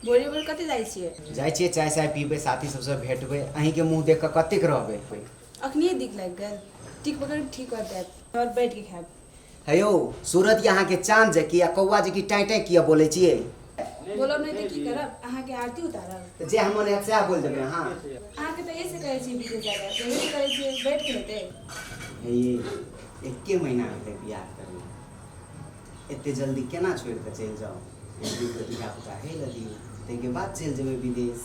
भोरे भोरे कतऽ जाइ छियै? जाइ छियै चाय साय पीबै, साथी सबसँ भेटबै। अहीँके मुँह देख कऽ कतेक रहबै। अखनिए दिक लागि गेल। टिक पकड़ ठीक कऽ देब और बैठ के खायब। हे यौ, सूरत अहाँके चाँद जे कि आ कौआ जे कि टाँय टाँय किया बोलै छियै? बोलब नहि तऽ की करब? अहाँके आरती उतारब? तऽ जे हम मन हैत सएह बोलि देबै अहाँ? अहाँके तऽ एहिसँ कहै छी विदेश जाय लए, जेबे नहि करै छियै, बैठ के हेतै। हे ये, एक्के महीना भेलै बियाह करने, एते जल्दी केना छोड़ि कऽ चलि जाउ? एक दू गो धियापुता होइ लए दियौ, ताहिके बाद चलि जेबै विदेश।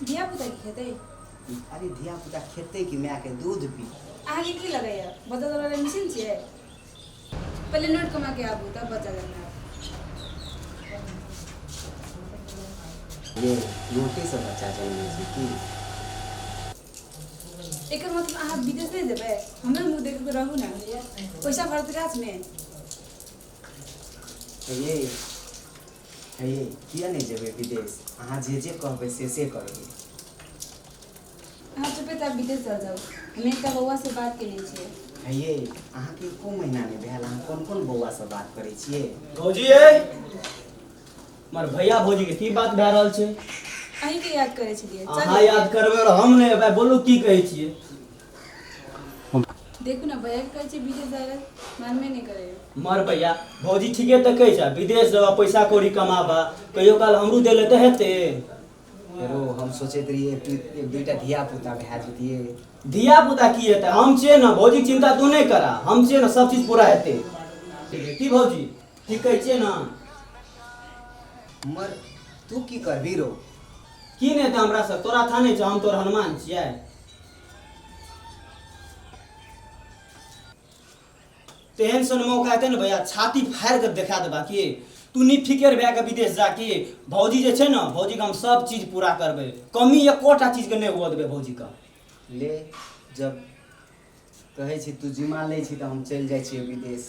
धियापुता की खेतै? अरे धियापुता खेतै कि मायके दूध पी। अहाँके की लगैए, बच्चा जनमऽ मशीन छियै? पहिले नोट कमा के आबू तब बच्चा जनमायब। ये नोटेसँ बच्चा जनमै छै की? एकर मतलब अहाँ विदेश नहि जेबै? हमरे मुँह देख कऽ रहू ने, पैसा भरत गाछमे। हे ये, हे ये, किया नहि जेबै विदेश? अहाँ जे जे कहबै से से करबै। अहाँ चुपे चाप विदेश चल जाउ। हम एकटा बौआसँ बात केने छियै। हे ये, अहाँके एको महीना नहि भेल, अहाँ कोन कोन बौआसँ बात करै छियै? भौजी ये, हमर भैया भौजी के की बात भए रहल छै? अहीँके याद करै छलियै। अहाँ याद करबै और हम नहि एबै? बोलू, की कहै छियै? देखू ने, भैयाके कहै छियै विदेश जाइ लए, मानबे नहि करैए। मर भैया भौजी ठीके तऽ कहै छै, विदेश जेबा पैसा कौड़ी कमाबा, कहियो काल हमरो दै लए तऽ हेतै। फेरो हम सोचैत रहियै एक दुईटा धिया पुता भए जैतियै। धिया पुता की हेतै? हम छियै ने। भौजीके चिन्ता तू नहि करा, हम छियै ने, सब चीज पूरा हेतै। की भौजी, ठीक कहै छियै ने? मर, तू की करबी रो? की नहि हेतै हमरा से? तोरा था नहि छौ, हम तोर हनुमान छियै। तेहन सन मौका हेतै ने भैया, छाती फाड़ि कऽ देखा देबा कि तू नी फिकेर भए कऽ विदेश जा कि भौजी जे छै ने, भौजीके हम सब चीज पूरा करबै, कमी एकोटा चीजके नहि हुअ देबै भौजीके। ले, जब कहै छी तू जिम्मा लै छी तऽ हम चलि जाइ छियै विदेश।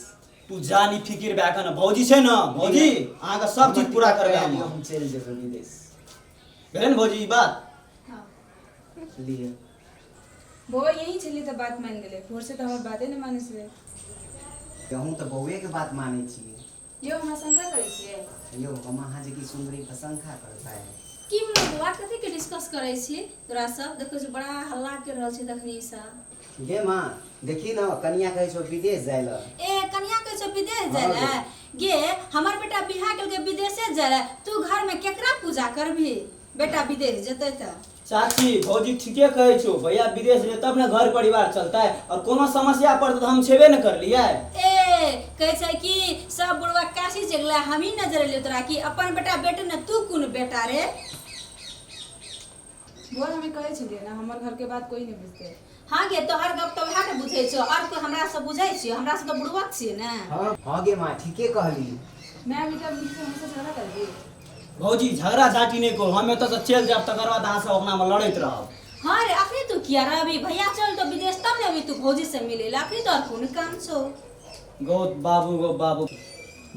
तू जा नी फिकिर भए कऽ ने, भौजी छै ने, भौजी अहाँके सब चीज पूरा करबै हम। हम चलि जेबै विदेश। भेलै ने भौजी ई बात? हँ। लिअ। बौआ यही छलियै तऽ बात मानि गेलै, भोरसँ तऽ हमर बाते नहि मानै छलै। अहूँ तऽ बौएके बात मानै छियै। यौ, हमरा शंका करै छियै? यौ, हम अहाँ जे कि सुन्दरी पर शंका करबै? की भेलो बौआ, कथीके डिस्कस करै छी तोरा सब? देखै छी बड़ा हल्ला कर रहल छी तखनीसँ। गे माँ, देखी न, कनिया कहै छौ विदेश जाइ लए। ए, कनिया कहै छौ विदेश जाइ लए? गे, हमर बेटा बियाह केलकै विदेशे जाइ लए, तू घरमे केकरा पूजा करबही? बेटा विदेश जेतै तऽ। चाची, भौजी ठीके कहै छौ, भैया विदेश जेतै तब ने घर परिवार चलतै, और कोनो समस्या पड़तै तऽ हम छेबे ने करलियै। ए, कहै छै कि सब बुढ़वा काशी चलि गेलै, हमही नजर एलियौ तोरा कि अपन बेटा बेटे ने, तू कोन बेटा रे? बौआ, हमे कहै छलियै ने, हमर घरके बात कोई नहि बुझतै। हाँ गे, तोहर गप तऽ वएह ने बुझै छौ, आओर कोइ हमरा से बुझै छियौ? हमरा सब तऽ बुढ़बक छियै ने। हँ हँ गे माँ, ठीके कहली। माय बेटा मिलके हमेशा झगड़ा करबी। भौजी, झगड़ा झाँटी नहि करू, हम एतऽसँ चलि जायब तकर बाद अहाँ सब अपनामे लड़ैत रहब। हाँ रे, अखनी तू किया रहबी? भैया चल तो विदेश तब ने अभी तू भौजी से मिले ला, अखनी तोहर कोन काम छौ? गौ बाबू, गौ बाबू,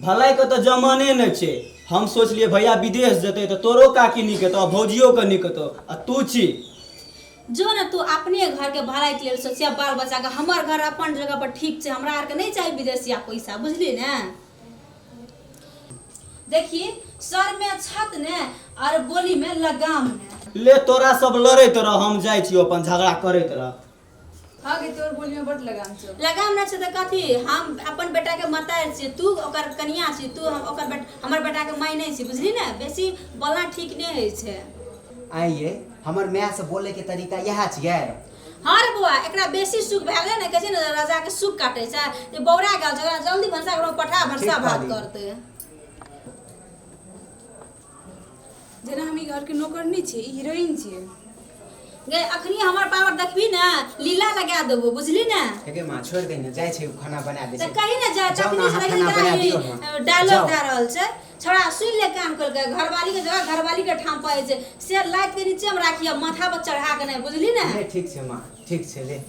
भलाइके तऽ जमाने नहि छै। हम सोचलियै भैया विदेश जेतै तऽ तोरो काकी नीक हेतौ आ भौजियोके नीक हेतौ, आ तू छी। जो ने, तू अपने घरके भलाइके लेल सोचिया, बाल बच्चाके। हमर घर अपन जगह पर ठीक छै, हमरा आरके नहि चाही विदेशिया पैसा, बुझली ने? देखी, सर में छत ने और बोली में लगाम ने। ले, तोरा सब लड़ैत रह, हम जाइ छियौ, अपन झगड़ा करैत रह। हाँ गे, तोर बोली में बड लगाम छौ। लगाम नहि छै तऽ कथी? हम अपन बेटाके मतारि छियै, तू ओकर कनिया छी, तू हम ओकर बेट हमर बेटाके माय नहि छी, बुझली ने? बेसी बोलना ठीक नहि होइ छै। आँय ये, हमर माय से बोले के तरीका इएह छियै? हाँ रे बौआ, एकरा बेसी सुख भए गेलै ने, कहै छै ने राजाके सुख काटै छै, जे बौरा गेल छै, एकरा जल्दी भनसा घरमे पठा, भनसा ठीक भात कहली। करतै। जेना हम ई घरके नौकर नहि छियै, ई हीरोइन छियै। गे, अखनी हमर पावर देखबी ने, लीला लगा देबो, बुझली ने? हे गे माँ, छोड़ि दे ने, जाइ छै खाना बना दै तऽ छै। कही ने जाय। जाउ ने, तखनी अहाँ से खाना बना दियौ ने। डायलॉग जाउ। दए रहल छै छोड़ा। सुनि ले कान खोलि के, घरवाली के जगह घरवाली के ठाम पड़ै छै, से लाइट के नीचे मे राखिए, माथा पर चढ़ा के नहि, बुझली ने? नहि, ठीक छै माँ, ठीक छै। ले।